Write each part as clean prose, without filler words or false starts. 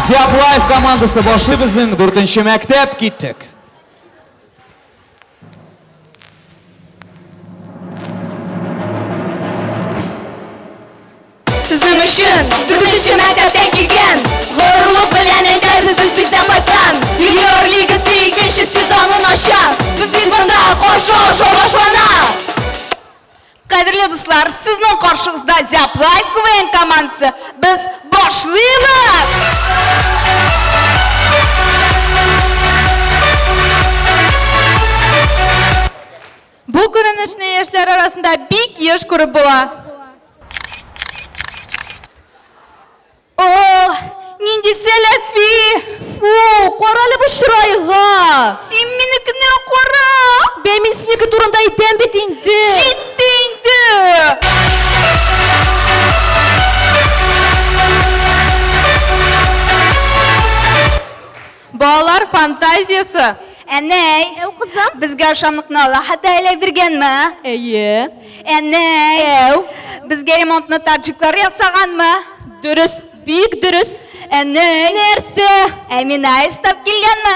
Зиаплаев командасы башлый безнең 4-нче мәктәп, киттек. Сезнең өчен 4-нче мәктәптән килгән, горурлык белән әйтәбез, без бит Зиаплаевтан. Юниор лигасы икенче сезонын ача. Без бит монда каршы алышу башлана. Кадерле дуслар, сезнең каршыгызда Зиаплаев КВН командасы. Без башлыйбыз! Бу күренешне яшьләр арасында бик еш күреп була. О, нинди сәләфи! Фу, кара әле бу чырайга! Син минекенә кара! Бәй, мин синеке турында әйтәм бит инде! Җитте инде! Балалар фантазиясы. Әнәй, Әү, кызым. Безгә ашамлыкны Аллаһ Тәгалә биргәнме? Әйе. Әнәй, Әү. Безгә ремонтны таджиклар ясаганмы? Дөрес, бик дөрес. Әнәй. Нәрсә? Ә мин аистап килгәнме?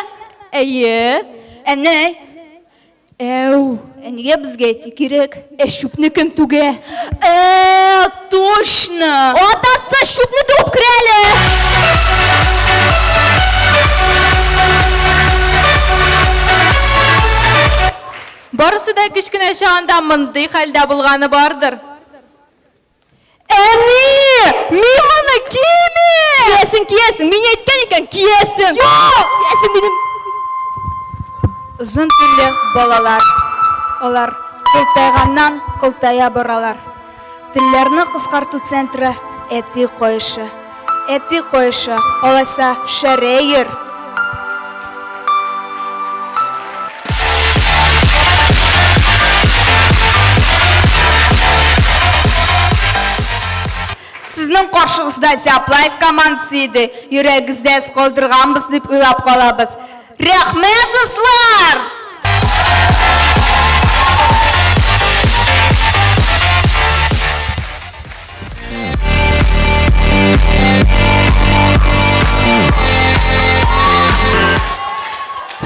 Әйе. Әнәй. Әү. Ә нигә безгә әти кирәк? Ә чүпне кем түгә? Точно! Атасы, чүпне түгеп керә әле! Барысы да кечкенә чагында мондый хәлдә булганы бардыр. Әни! Мин моны кимим! Киясең, киясең! Мин әйткән икән, киясең! Юк! Киясең дидем. Озын телле балалар. Алар кылтайганнан кылтая баралар. Телләрне кыскарту центры әти кайышы. Әти кайышы, алайса шәрә йөр. Сезнең каршыгызда Зиаплаев командасы иде. Йөрәгегездә эз калдырганбыз дип уйлап калабыз. Рәхмәт, дуслар!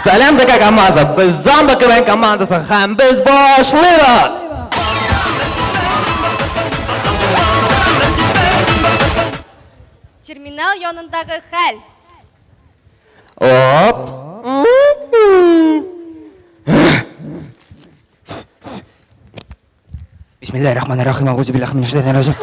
Сәлам ДК командасы, без Замба КВН командасы һәм без башлыйбыз! Терминал янындагы хәл. Оп. Бисмиллахир-рахманир-рахим. Аузу биллахи минаш шайтанир раджим.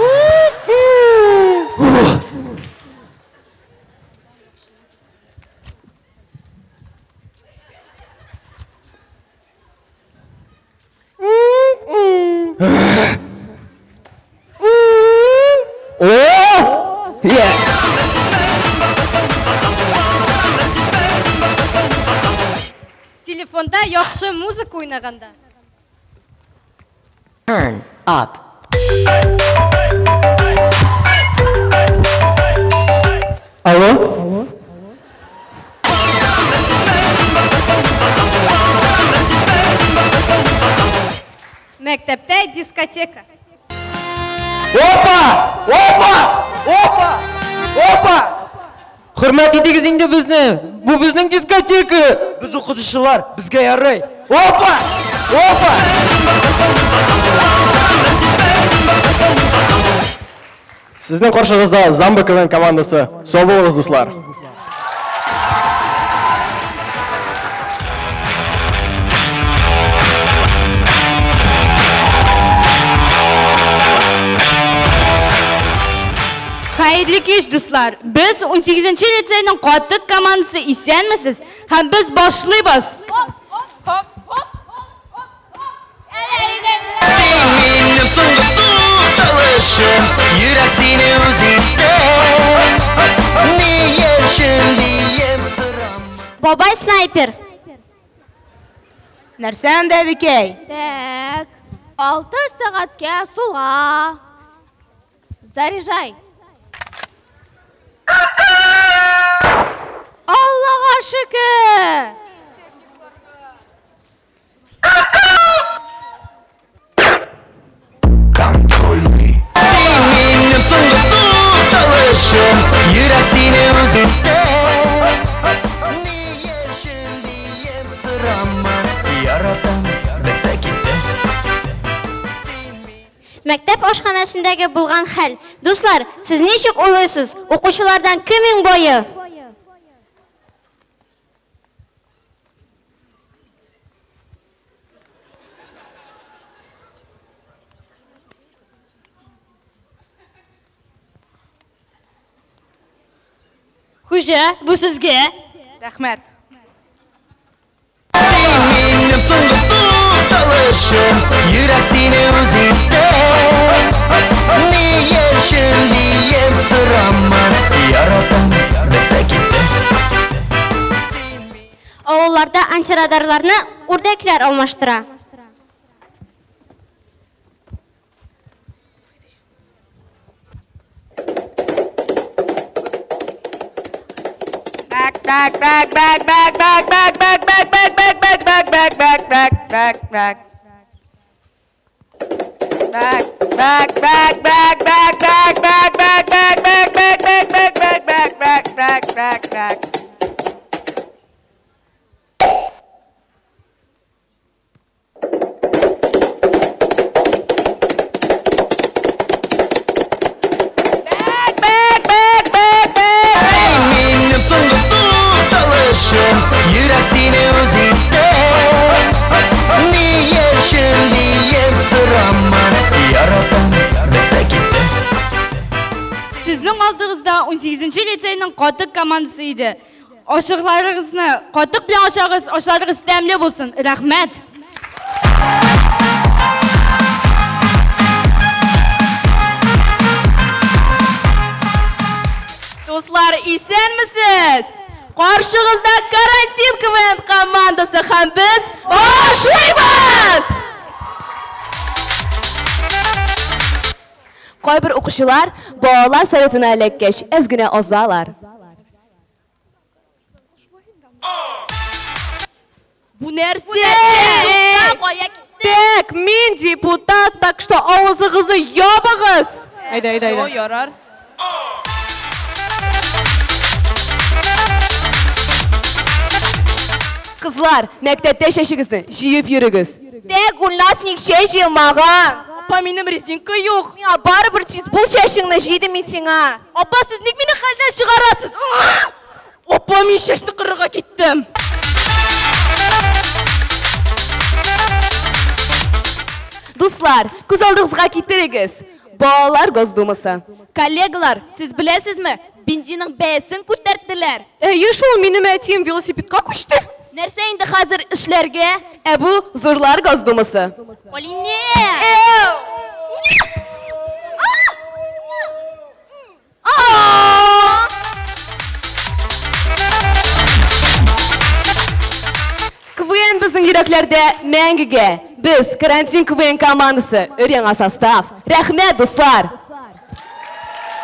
О! Yeah! Телефонда яхшы музыка уйнаганда. Turn up. Алло? Мәктәптә дискотека. Опа! Опа! Опа! Опа! Хөрмәт итегез инде безне. Бу безнең дискотека. Без укытучылар, безгә ярый. Опа! Опа! Сезнең каршыгызда Замба КВН командасы. Сау булыгыз, дуслар. Хәерле кич, дуслар. Без 18-нче лицейның катык командасы, исәнмесез? Һәм без башлыйбыз. Син минем соңгы тукталышым, йөрәк сине үз итте. Ни өчен диеп сорама. Бабай снайпер. Нәрсә анда, әбекәй? Так, 6 сәгатькә сулга. Заряжай. Аллага шөкер! Контрольный. Син минем соңгы тукталышым, йөрәк сине үз итте. Мәктәп ашханәсендәге булган хәл. Дуслар, сез ничек уйлыйсыз, укучылардан кем иң бае? Хуҗа, бу сезгә. Рәхмәт. Син минем соңгы тукталышым, йөрәк сине үз итте. Ни өчен диеп сорама, яратам, бетте китте. Авылларда антирадарларны үрдәкләр алмаштыра. Back, back, back, back, back, back, back, back, back, back, back, back, back, back, back, back, back, back. Back, back, back, back, back, back, back, back, back, back, back, back, back, back, back, back, back, back, back. Back, back, back, back, back. Син минем соңгы тукталышым, йөрәк сине үз итте. Ни өчен диеп сорама, яратам, бетте китте. Сезнең алдыгызда 18 лицейның катык командасы иде. Ашыкларыгызны катык белән ашагыз, ашларыгыз тәмле булсын. Рәхмәт. Дуслар, исәнмесез? Каршыгызда карантин КВН командасы һәм без башлыйбыз! Кайбер укучылар балалар советына эләккәч, әз генә азалар. Бу нәрсә? Кая китте? Так, мин депутат, так что авызыгызны ябыгыз. Әйдә, әйдә, әйдә. Ярар. Кызлар, мәктәптә чәчегезне җыеп йөрегез. Так, у нас ничә җыелмаган. Апа, минем резинка юк. Миңа барыбер тиз бул чәчеңне җыйдым мин сиңа. Апа, сез ник мине хәлдән чыгарасыз? Апа, мин чәчне кырырга киттем. Дуслар, күз алдыгызга китерегез. Балалар Госдумасы. Коллегалар, сез беләсезме? Бензинның бәясен күтәрттеләр. Әйе шул, минем әтием велосипедка күчте. Нәрсә инде хәзер эшләргә? Ә бу зурлар Госдумасы. Алинә! КВН безнең йөрәкләрдә мәңгегә. Без карантин КВН командасы, өр-яңа состав. Рәхмәт, дуслар!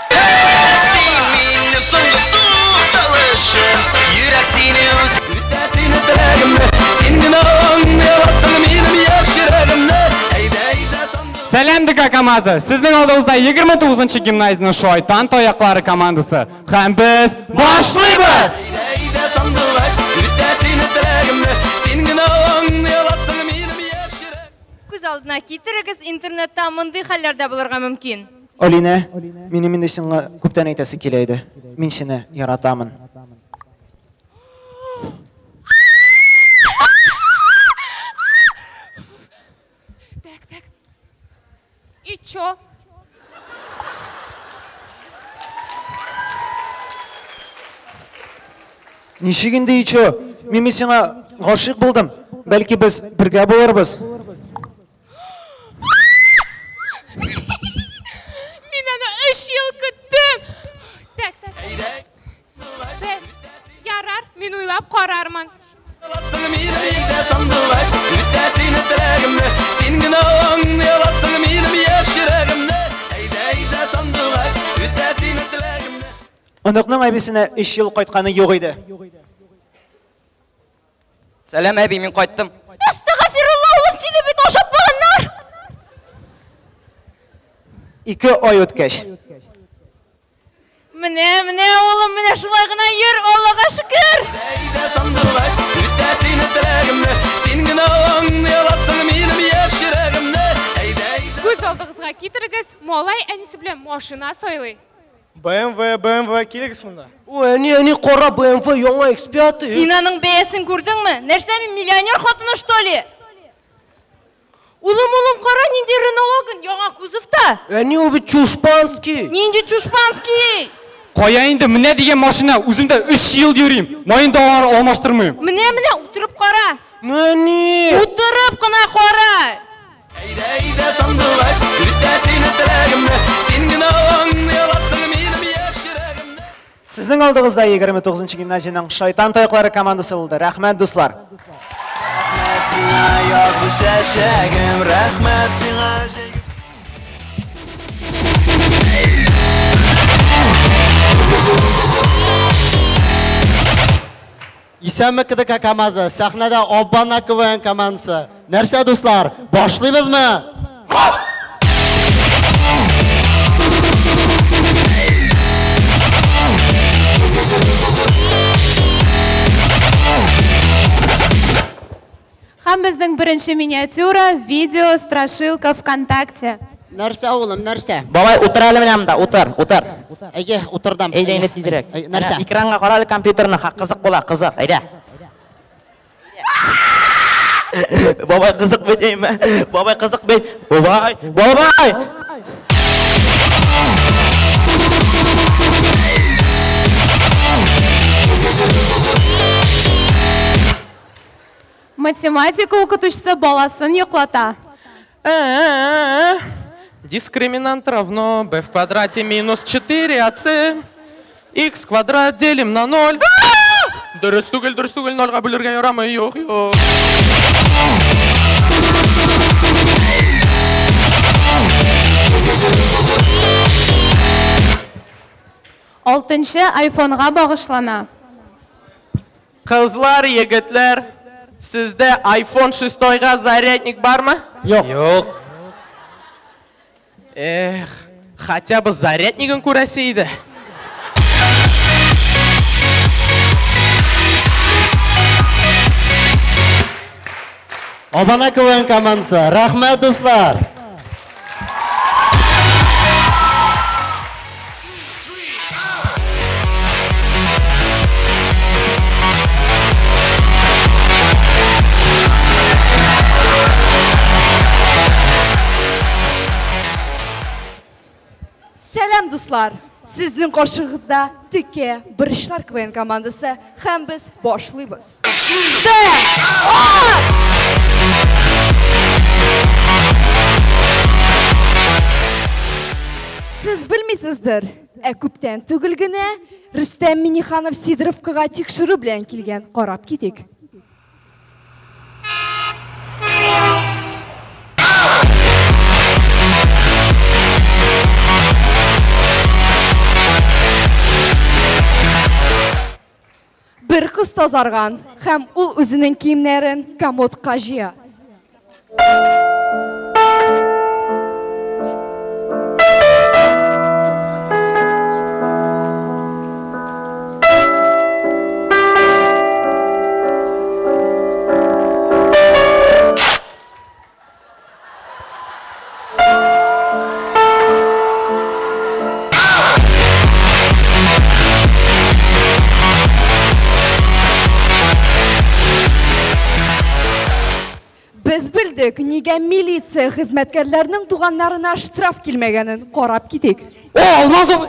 Син минем соңгы тукталышым, йөрәк сине үз итә, сине теләгемне, син генә аңлый аласың минем яшь йөрәгемне. Әйдә, әйдә, сандык. Сәлам ДК КАМАЗы! Сезнең алдыгызда 29 гимназияның Шайтан таяклары командасы. Һәм без башлыйбыз! Әйдә, әйдә, сандугач, үтә сине теләгемне, син генә аңлый аласың минем яшь йөрәгемне. Күз алдына китерегез, интернетта мондый хәлләрдә булырга мөмкин. Алинә, минем инде сиңа күптән әйтәсе килә иде. Мин сине яратамын. Так, так. И чё? Ничек инде и чё? Мин бит сиңа гашыйк булдым. Бәлки без бергә булырбыз. Мин аны 3 ел көттем. Так, так. Бер. Ярар, мин уйлап карармын. Аласың минем әйдә, сандугач, үтә сине теләгемне, син генә аңлый аласың минем яшь йөрәгемне. Әйдә, әйдә, сандугач, үтә сине теләгемне. Оныкның әбисенә 3 ел кайтканы юк иде. Сәлам, әби, мин кайттым. Әстәгъфирулла, улым, сине бит ашатмаганнар. 2 ай үткәч. Менә, менә, улым, менә шулай гына йөр, Аллага шөкер. Әйдә, сандугач, үтә сине теләгемне, син генә аңлый аласың минем яшь йөрәгемне. Әйдә, әйдә. Күз алдыгызга Игътибарыгызга китерегез, малай әнисе белән машина сайлый. BMW, BMW, килегез монда. Ой, әни, әни, кара BMW, яңа X5. Син аның бәясен күрдеңме? Нәрсә мин миллионер хатыны, что ли? Улым, улым, кара, нинди Рено Логан, яңа кузовта. Әни, ул бит чушпанский. Нинди чушпанский? Кая инде менә дигән машина, үзем дә 3 ел йөрим. Маен да алмаштырмыйм. Менә, менә, утырып кара. Әни! Утырып кына кара. Әйдә, әйдә, сандугач, үтә сине теләгемне, син генә аңлый аласың минем яшь йөрәгемне. Сезнең алдыгызда 29 гимназиянең Шайтан таяклары командасы булды. Рәхмәт, дуслар. Рәхмәт сиңа, язгы чәчәгем, рәхмәт сиңа, җәйге. Исәнме КДК командасы, сәхнәдә Обана КВН командасы. Нәрсә, дуслар, башлыйбызмы? Һәм безнең беренче миниатюра видео страшилка ВКонтакте. Нәрсә, улым, нәрсә? Бабай, утыр әле менә монда, утыр, утыр. Әйе, утырдым. Әйдә инде тизрәк. Нәрсә? Экранга кара әле компьютерны, кызык була, кызык, әйдә. Бабай кызык бит, әйме? Бабай кызык бит. Бабай, бабай! Математика укытучысы баласын йоклата. Дискриминант равно b в квадрате минус 4ac. Х квадрат делим на 0. Дөрес түгел, дөрес түгел, 0-га бүлергә ярамый, юк, юк. Алтынчы айфонга багышлана. Кызлар, егетләр, сездә iPhone 6-га зарядник бармы? Юк. Юк. Эх, хотя бы заряднигын күрәсе иде. Обана КВН командасы, рәхмәт, дуслар. Сәлам, дуслар! Сезнең каршыгызда Текә Берешләр КВН командасы һәм без башлыйбыз. Сез белмисездер, ә күптән түгел генә Рөстәм Минниханов Сидоровкага тикшерү белән килгән. Карап китик. Бер кыз тазарган һәм ул үзенең киемнәрен комодка җыя. Без белдек, нигә милиция хезмәткәрләренең туганнарына штраф килмәгәнен. Карап китик. О, Алмазов!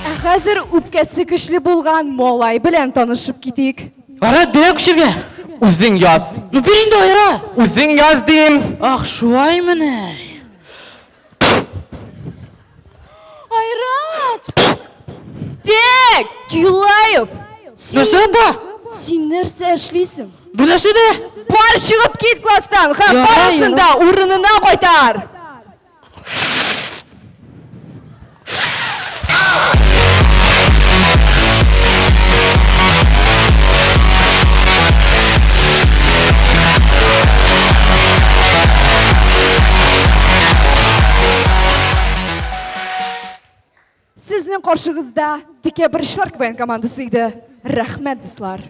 Ә хәзер үпкәсе көчле булган малай белән танышып китик. Айрат, бирә күчергә. Үзең яз. Ну бир инде, Айрат. Үзең яз дим. Ах, шулай менә. Айрат! Тек, Килаев! Нәрсә ба? Син нәрсә эшлисең? Бу нәрсә дә? Бар чыгып кит класстан һәм барысын да урынына кайтар. Сезнең каршыгызда Текә Берешләр КВН командасы иде. Рәхмәт, дуслар.